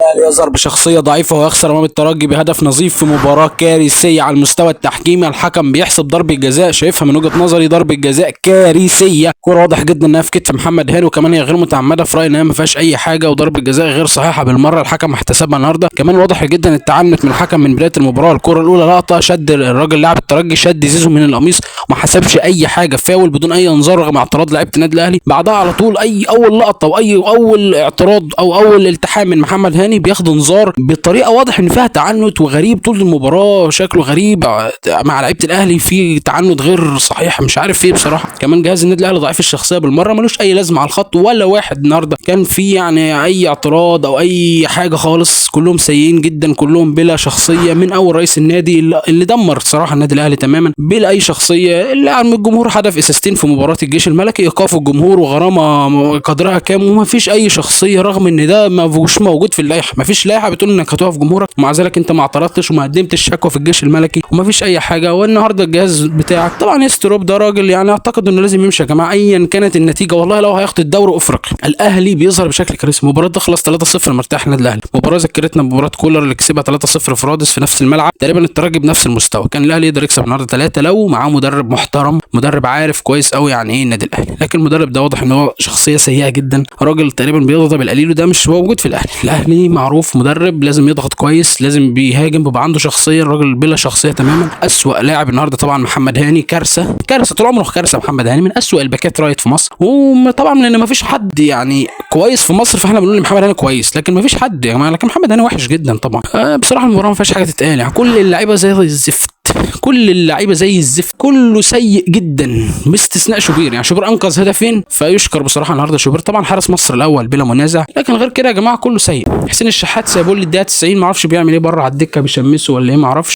الاهلي يظهر بشخصية ضعيفة ويخسر امام الترجي بهدف نظيف في مباراة كارثية على المستوى التحكيمي. الحكم بيحسب ضربه جزاء شايفها من وجهه نظري ضربه جزاء كارثية، كرة واضح جدا انها في كتف محمد هاني وكمان هي غير متعمدة، في رايي انها ما فيهاش اي حاجة وضربه جزاء غير صحيحه بالمرة، الحكم احتسبها النهارده. كمان واضح جدا التعنت من الحكم من بداية المباراة. الكره الاولى لقطة شد الراجل لاعب الترجي شد زيزو من القميص وما حسبش اي حاجة، فاول بدون اي انذار رغم اعتراض لعيبة النادي الاهلي. بعدها على طول اي اول لقطة واي اول اعتراض او اول التحام من محمد هاني بياخد انذار بطريقة واضح ان فيها تعنت وغريب طول المباراة، شكله غريب مع لعيبة الاهلي، في تعنت غير صحيح مش عارف ايه بصراحة. كمان جهاز النادي الاهلي ضعيف الشخصية بالمرة، ملوش اي لازمه على الخط، ولا واحد النهارده كان في يعني اي اعتراض او اي حاجة خالص، كلهم سيئين جدا، كلهم بلا شخصية، من اول رئيس النادي اللي دمر صراحة النادي الاهلي تماما بلا اي شخصية. اللي عم الجمهور حدف اساستين في مباراة الجيش الملكي، ايقاف الجمهور وغرامه قدرها كام، وما فيش اي شخصية رغم ان ده ما فيش موجود في اللائحة، ما فيش لائحة بتقول انك هتقف جمهورك، ومع ذلك انت ما اعترضتش وما قدمتش شكوى في الجيش الملكي وما فيش اي حاجة. والنهارده الجهاز بتاعك طبعا استروب ده راجل يعني اعتقد انه لازم يمشي يا جماعة ايا كانت النتيجة، والله لو هياخد الدوري افريقيا. الاهلي بيظهر بشكل كارثي، مباراة تخلص 3-0 مرتاح النادي الاهلي، مباراة ذكرتنا بمباراة كولر اللي كسبها 3-0 في رادس في نفس الملعب تقريبا، الترجي بنفس المستوى، كان الاهلي يقدر يكسب النهارده 3 لو معاه مدرب محترم، مدرب عارف كويس قوي يعني ايه النادي الاهلي. لكن المدرب ده واضح ان هو شخصية سيئه جدا، راجل تقريبا بيضغط بالقليل، وده مش موجود في الاهلي. الاهلي معروف مدرب لازم يضغط كويس، لازم بيهاجم، بيبقى عنده شخصية، الراجل بلا شخصية تماما. اسوأ لاعب النهارده طبعا محمد هاني، كارثة كارثة طول عمره كارثة محمد هاني، من اسوأ الباكات right في مصر، وطبعا لان ما فيش حد يعني كويس في مصر فاحنا بنقول محمد هاني كويس، لكن ما فيش حد يا جماعة، لكن محمد هاني وحش جدا طبعا. بصراحة المباراة ما فيهاش حاجة تتقال يعني، كل اللعيبة زي الزفت، كل اللعيبة زي الزفت، كله سيء جدا باستثناء شوبير، يعني شوبير انقذ هدفين فيشكر بصراحة النهارده شوبير، طبعا حارس مصر الاول بلا منازع، لكن غير كده يا جماعة كله سيء. حسين الشحات سايبوا لي الدقيقة 90 ما اعرفش بيعمل ايه بره على الدكة، بيشمسه ولا ايه ما اعرفش.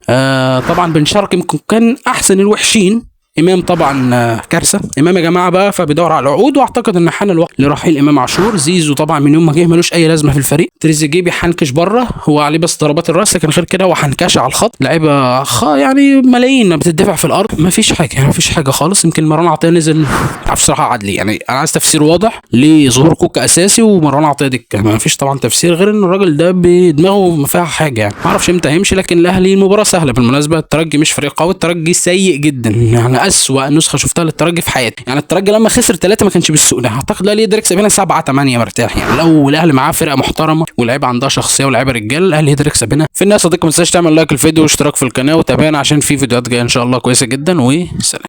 طبعا بن شرقي يمكن كان احسن الوحشين. امام طبعا كارثة امام يا جماعة بقى، فبيدور على العقود، واعتقد ان حان الوقت لرحيل امام عاشور. زيزو طبعا من يوم ما جه ملوش اي لازمه في الفريق. تريزيجيه بيحنكش بره، هو عليه بس ضربات الراس، لكن غير كده هو حنكشه على الخط، لعيبة يعني ملايين بتدفع في الارض، ما فيش حاجة يعني، ما فيش حاجة خالص. يمكن مروان عطية نزل عارف صراحة عدلي، يعني انا عايز تفسير واضح لظهور كوكا اساسي ومروان عطية دكه، ما فيش طبعا تفسير غير ان الراجل ده بدماغه ما فيها حاجة يعني، ما اعرفش امتى هيمشي. لكن الاهلي المباراة سهلة بالمناسبة، الترجي مش فريق قوي، الترجي سيء جدا يعني اسوأ نسخه شفتها للترجي في حياتي، يعني الترجي لما خسر 3 ما كانش بالسوء ده، اعتقد الاهلي يقدر يكسب هنا 7-8 مرتاح يعني، لو الاهلي معاه فرقه محترمه ولاعيبه عندها شخصية ولاعيبه رجاله الاهلي يقدر يكسب هنا. في النهاية صديقي ما تنساش تعمل like الفيديو واشتراك في القناة وتابعنا عشان في فيديوهات جاية ان شاء الله كويسة جدا، وسلام.